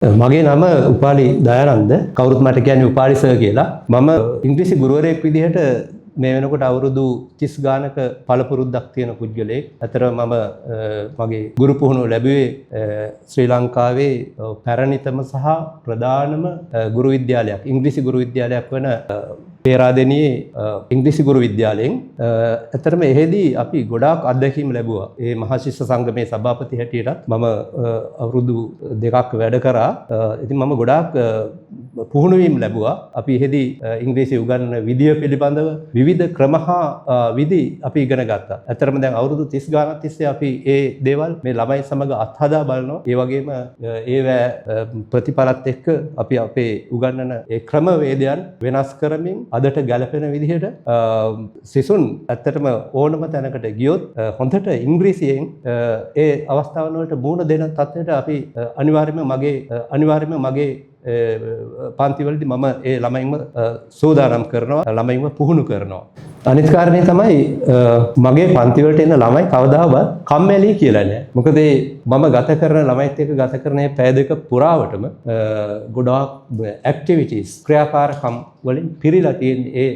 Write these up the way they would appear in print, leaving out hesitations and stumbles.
මගේ නම උපාලි දයානන්ද. කවුරුත් මට කියන්නේ උපාලි සර් කියලා. මම ඉංග්‍රීසි ගුරුවරයෙක් විදිහට මේ වෙනකොට අවුරුදු 30 ගානක පළපුරුද්දක් තියෙන පුද්ගලයෙක්. ඇත්තටම මම මගේ ගුරු පුහුණුව ලැබුවේ ශ්‍රී ලංකාවේ පැරණිතම සහ ප්‍රධානම ගුරු විද්‍යාලයක්, ඉංග්‍රීසි ගුරු විද්‍යාලයක් වන පේරාදෙණියේ ඉංග්‍රීසි ගුරු විද්‍යාලයෙන්. ඇත්තටම එහෙදී අපි ගොඩාක් අත්දැකීම් ලැබුවා. ඒ මහශිෂ්‍ය සංගමේ සභාපති හැටියටත් මම අවුරුදු 2ක් වැඩ කරා. ඉතින් මම ගොඩාක් පුහුණු වීම් ලැබුවා. අපි එහෙදී ඉංග්‍රීසි උගන්වන විදිය පිළිබඳව විවිධ ක්‍රම හා විදි අපි ඉගෙන ගත්තා. ඇත්තටම දැන් අවුරුදු 30 ගානක් තිස්සේ අපි ඒ දේවල් මේ ළමයි සමග අත්හදා බලනවා. ඒ වගේම ඒවැ ප්‍රතිඵලත් එක්ක අපි අපේ උගන්වන ඒ ක්‍රමවේදයන් වෙනස් කරමින් අදට ගැලපෙන විදිහට සිසුන් ඇත්තටම ඕනම තැනකට ගියොත් හොඳට ඉංග්‍රීසියෙන් ඒ අවස්ථාවන් වලට මුහුණ දෙන තත්ත්වයට අපි අනිවාර්යයෙන්ම මගේ පන්තිවලදී මම ඒ ළමයින්ව සූදානම් කරනවා, ළමයින්ව පුහුණු කරනවා. අනිත් කාරණේ තමයි මගේ පන්ති වලට එන ළමයි කවදාවත් කම්මැලි කියලා නෑ. මොකද ඒ මම ගත කරන ළමයිත් එක්ක ගත කරන මේ පැය 2 පුරාවටම ගොඩාක් ඇක්ටිවිටීස්, ක්‍රියාකාරකම් වලින් පිරීලා තියෙන ඒ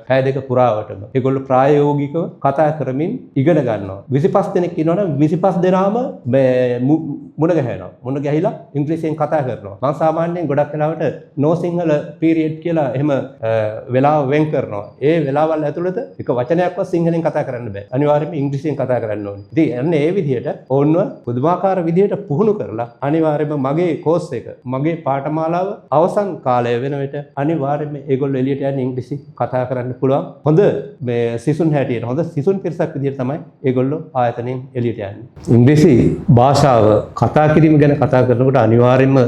පැය 2 පුරාවටම. ඒගොල්ලෝ ප්‍රායෝගිකව කතා කරමින් ඉගෙන ගන්නවා. 25 දෙනෙක් ඉන්නවනම් 25 දෙනාම මේ මුණ ගැහෙනවා. මුණ ගැහිලා ඉංග්‍රීසියෙන් කතා කරනවා. මම සාමාන්‍යයෙන් ගොඩක් වෙලාවට නෝ සිංහල පීරියඩ් කියලා එහෙම වෙලාව වෙන් කරනවා. ඒ වෙලාවල් ඇතුළත එක වචනයක්වත් සිංහලෙන් කතා කරන්න බෑ. අනිවාර්යයෙන්ම ඉංග්‍රීසියෙන් කතා කරන්න ඕනේ. ඉතින් අන්න ඒ විදිහට ඔවුන්ව පුදුමාකාර විදිහට පුහුණු කරලා අනිවාර්යයෙන්ම මගේ කෝස් එක, මගේ පාඨමාලාව අවසන් කාලය වෙන විට අනිවාර්යයෙන්ම ඒගොල්ලෝ එළියට යන්නේ ඉංග්‍රීසි කතා කරන්න පුළුවන් හොඳ මේ සිසුන් හැටියට, හොඳ සිසුන් පිරිසක් විදිහට තමයි ඒගොල්ලෝ ආයතනයෙන් එළියට යන්නේ. ඉංග්‍රීසි භාෂාව කතා කිරීම ගැන කතා කරනකොට අනිවාර්යයෙන්ම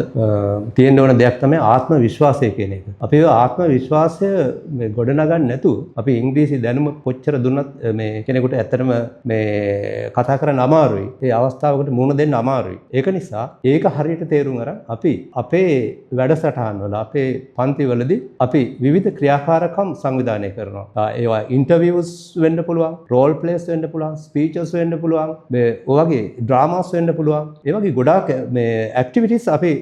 තියෙන්න ඕන දෙයක් තමයි ආත්ම විශ්වාසය කියන එක. අපි ඔය ආත්ම විශ්වාසය මේ ගොඩනගන්න නැතුව අපි ඉංග්‍රීසි දැනුම කොච්චර දුන්නත් මේ කෙනෙකුට ඇත්තටම මේ කතා කරන්න අමාරුයි. ඒ අවස්ථාවකට මුහුණ දෙන්න අමාරුයි. ඒක නිසා ඒක හරියට තේරුම් අරන් අපි අපේ වැඩසටහන් වල, අපේ පන්තිවලදී අපි විවිධ ක්‍රියාකාරකම් සංවිධානය කරනවා. ඒවා ඉන්ටර්විව්ස් වෙන්න පුළුවන්, රෝල් ප්ලේස් වෙන්න පුළුවන්, ස්පීචස් වෙන්න පුළුවන්, මේ ඔය වගේ ඩ්‍රාමාස් වෙන්න පුළුවන්. ඒ වගේ ගොඩාක් මේ ඇක්ටිවිටීස් අපි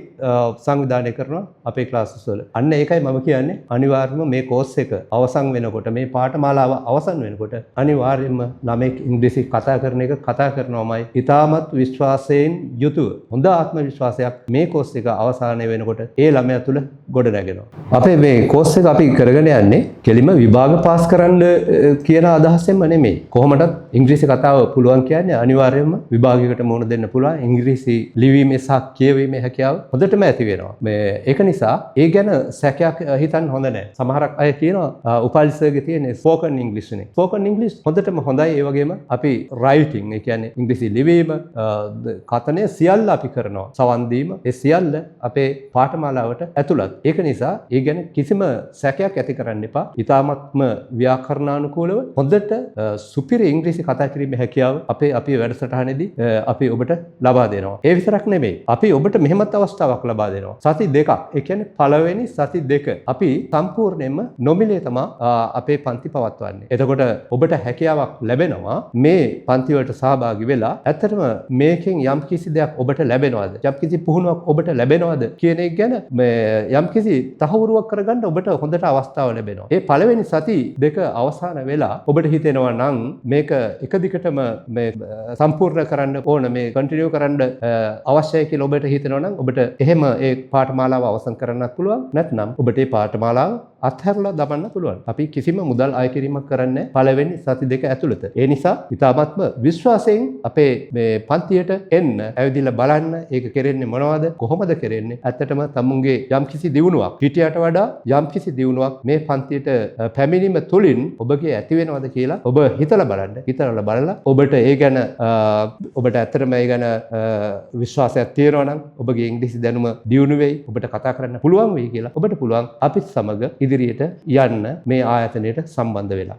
සංවිධානය කරනවා අපේ ක්ලාසස් වල. අන්න ඒකයි මම කියන්නේ, අනිවාර්යයෙන්ම මේ කෝස් එක අවසන් වෙනකොට, මේ පාඨමාලාව අවසන් වෙනකොට අනිවාර්යයෙන්ම ළමෙක් ඉංග්‍රීසි කතා කරන එක කතා කරනවමයි. ඉතාමත් විශ්වාසයෙන් යුතුව හොඳ ආත්ම විශ්වාසයක් මේ කෝස් එක අවසානය වෙනකොට ඒ ළමයා තුළ ගොඩ නැගෙනවා. අපේ මේ කෝස් එක අපි කරගෙන යන්නේ කෙලිම විභාග පාස් කරන්න කියන අදහසෙන්ම නෙමෙයි. කොහොමදත් ඉංග්‍රීසි කතාව පුළුවන් කියන්නේ අනිවාර්යයෙන්ම විභාගයකට මුහුණ දෙන්න පුළුවන්. ඉංග්‍රීසි ලිවීමේ සහ කියවීමේ හැකියාව හොඳටම ඇති වෙනවා. මේ ඒක නිසා ඒ ගැන සැකයක් හිතන්න හොඳ නෑ. සමහරක් අය කියනවා උපාලි සර්ගේ තියෙන ස්පෝකන් ඉංග්‍රීසි නේ. ස්පෝකන් ඉංග්‍රීසි හොඳටම හොඳයි. ඒ වගේම අපි රයිටින්, ඒ කියන්නේ ඉංග්‍රීසි ලිවීම, කතනය සියල්ල අපි කරනවා. සවන් දීම, ඒ සියල්ල අපේ පාඨමාලාවට ඇතුළත්. ඒක නිසා ඒ ගැන කිසිම සැකයක් ඇති කරන්න එපා. ඉතාමත්ම ව්‍යාකරණානුකූලව හොඳට සුපිරි ඉංග්‍රීසි කතා කිරීමේ හැකියාව අපේ අපි වැඩසටහනේදී අපි ඔබට ලබා දෙනවා. ඒ විතරක් නෙමෙයි. අපි ඔබට මෙහෙමත් අවස්ථාවක් ලබා දෙනවා. සති 2ක්. ඒ කියන්නේ පළවෙනි සති 2 අපි සම්පූර්ණයෙන්ම නොමිලේ තමා අපේ පන්ති පවත්වන්නේ. එතකොට ඔබට හැකියාවක් ලැබෙනවා මේ පන්ති වලට සහභාගී වෙලා ඇත්තටම මේකෙන් යම් කිසි දෙයක් ඔබට ලැබෙනවද? යම් කිසි පුහුණුවක් ඔබට ලැබෙනවද කියන එක ගැන මේ යම් කිසි තහවුරුවක් කරගන්න ඔබට හොඳට අවස්ථාව ලැබෙනවා. ඒ පළවෙනි සති 2 අවසන් වෙලා ඔබට හිතෙනවා නම් මේක එක දිගටම මේ සම්පූර්ණ කරන්න ඕන, මේ කන්ටිනියු කරන්න අවශ්‍යයි කියලා ඔබට හිතෙනවා නම් ඔබට එහෙම ඒ පාඨමාලාව අවසන් කරන්නත් පුළුවන්. නැත්නම් ඔබට ඒ පාඨමාලාව අත්හැරලා දමන්න පුළුවන්. අපි කිසිම මුදල් අය කිරීමක් කරන්නේ පළවෙනි සති 2 ඇතුළත. ඒ නිසා ඉතාමත්ම විශ්වාසයෙන් අපේ මේ පන්තියට එන්න, ඇවිදලා බලන්න ඒක කෙරෙන්නේ මොනවද, කොහොමද කෙරෙන්නේ. ඇත්තටම තමුන්ගේ යම්කිසි දියුණුවක්, හිටියට වඩා යම්කිසි දියුණුවක් මේ පන්තියට පැමිණීම තුළින් ඔබගේ ඇති වෙනවද කියලා ඔබ හිතලා බලන්න. හිතලා බලලා ඔබට ඒ ගැන ඔබට ඇත්තටම ඒ ගැන විශ්වාසයක් තියෙනවා නම් ඔබගේ ඉංග්‍රීසි දැනුම දියුණු වෙයි, ඔබට කතා කරන්න පුළුවන් වෙයි කියලා ඔබට පුළුවන් අපිත් සමග ඉදිරියට යන්න මේ ආයතනයට සම්බන්ධ වෙලා.